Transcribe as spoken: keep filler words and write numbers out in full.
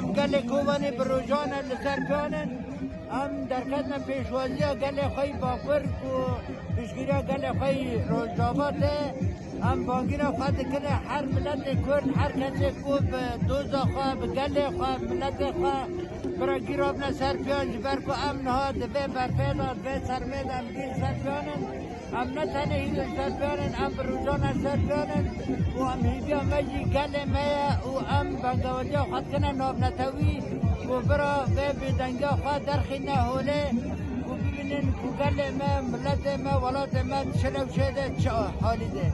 Em gelê Kobanê bi rojan e li ser piyan in. Em derketine pêşwaziya gelê xwe yî Bakur ku piştgiriya gelê xwe yî Rojava tê. Em bangîna xwe dikine her miletê Kurd, her kesê ku bi doza xwe, bi gelê xwe, miletê xwe bira gîrabne ser piyan, ji ber ku em niha di vê berfê de, di vê sermê de em gî li ser piyan in. Em ne tenê hîn li ser piyan in, em bi rojan e ser piyan in û em hêviya me jî gelê me ye û em bengewediya xwe dikine navnetewî ku bira vê bêdengiya xwe derxîne holê û bibînin ku gelê me, miletê me, welatê me di çi rewşê de, çi halî de.